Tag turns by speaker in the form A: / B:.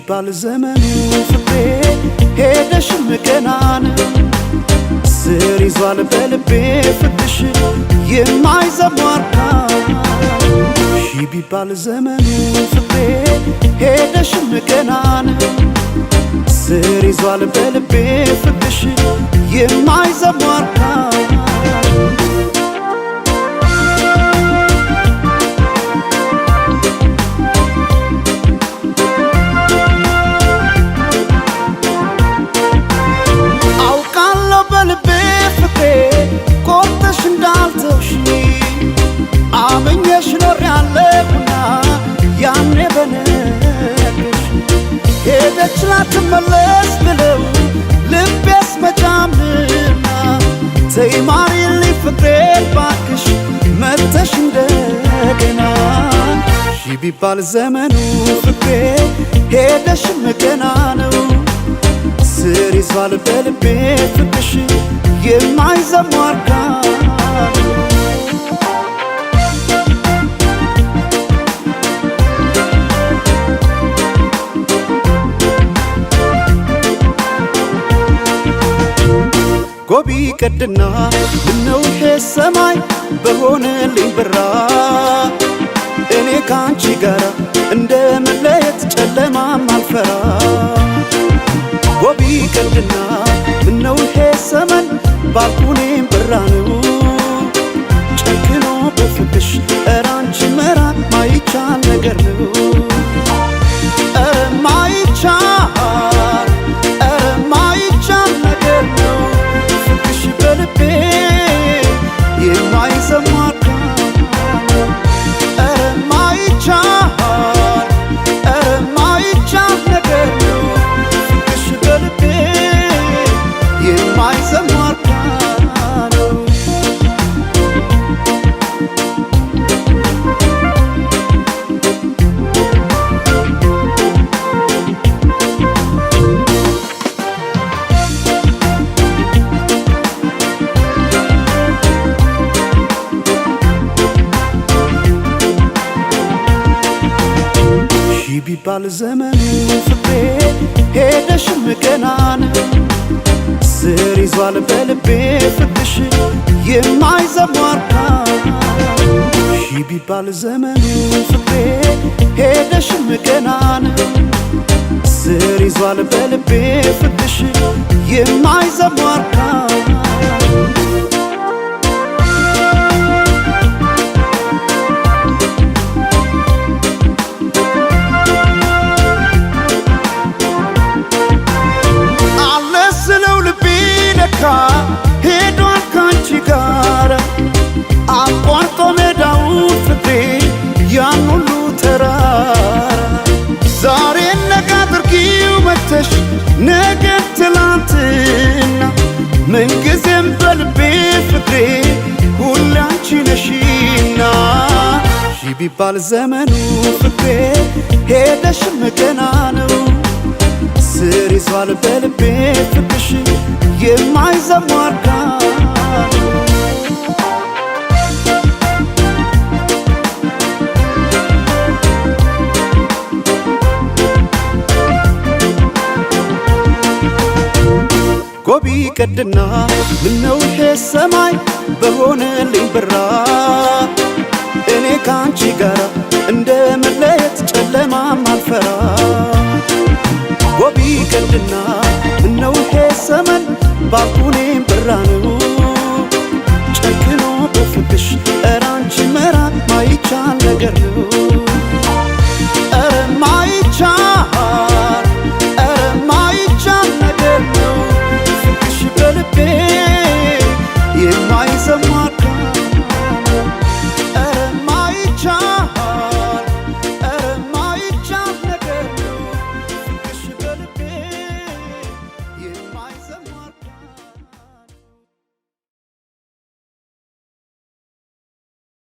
A: ቢባል ዘመኑ ፍቅሬ ሄደሽም ገና ነው ስር ይዟል በልቤ ፍቅርሽ የማይዘሟርካ ሺ ቢባል ዘመኑ ፍቅሬ ሄደሽም ገና ነው ስር ይዟል በልቤ ፍቅርሽ የማይዘሟርካ አውቃለሁ በልቤ ፍቅሬ ቆርጠሽ እንዳልተውሽኝ አምኜሽ ኖሬያለሁና ያኔ በነግርሽ ሄደች ላትመለስ ብለው ልቤስ መጫምና ተይ ማሪልኝ ፍቅሬ ባክሽ መተሽ እንደገና ሺ ቢባል ዘመኑ ፍቅሬ ሄደሽም ገና ነው ስር ይዟል በልቤ ፍቅርሽ የማይዘሟርካ ጎቢ ቀድና ምነው ይሄ ሰማይ በሆነልኝ ብራ እኔ ካንቺ ጋራ እንደ መለየት ጨለማም አልፈራ ጎቢ ቀድና ምነው ይሄ ሰመን ባልኩኔም ብራ ነው ጨክኖ በፍቅሽ ኧረ አንቺ መራቅ ማይቻል ነገር ነው ኧረ ማይቻል ኧረ ማይቻል ነገር ነው ፍቅርሽ በልቤ የማይዘሟርካ ኧረ ማይቻል ኧረ ማይቻል ነገር ነው ፍቅርሽ በልቤ የማይዘሟርካ ነው። ሺ ቢባል ዘመኑ ፍቅሬ ሄደሽም ገና ነው ስር ይዟል በልቤ ፍቅርሽ የማይዘሟርካ ሺ ቢባል ዘመኑ ፍቅሬ ሄደሽም ገና ነው ስር ይዟል በልቤ ፍቅርሽ የማይዘሟርካ አለ ስለው ልቤ ለካ ሄዷል ካንቺ ጋር አቋርጦ ሜዳውን ፍቅሬ ያን ሁሉ ተራራ ዛሬ ነገ አድርጊው መተሽ ነገ ትላንትና ምንጊዜም በልቤ ፍቅሬ ሁሌ አንቺ ነሽና ሺ ቢባል ዘመኑ ፍቅሬ ሄደሽም ገና ነው ስር ይዟል በልቤ ፍቅርሽ የማይዘሟርካ ጎቢ ቀድና ምነው ይሄ ሰማይ በሆነልኝ ብራ እኔ ካንቺ ጋራ እንደ መለየት ጨለማም አልፈራ ጎቢ ቀድና ምነው ይሄ ሰመን ባልኩኔም ብራ ነው።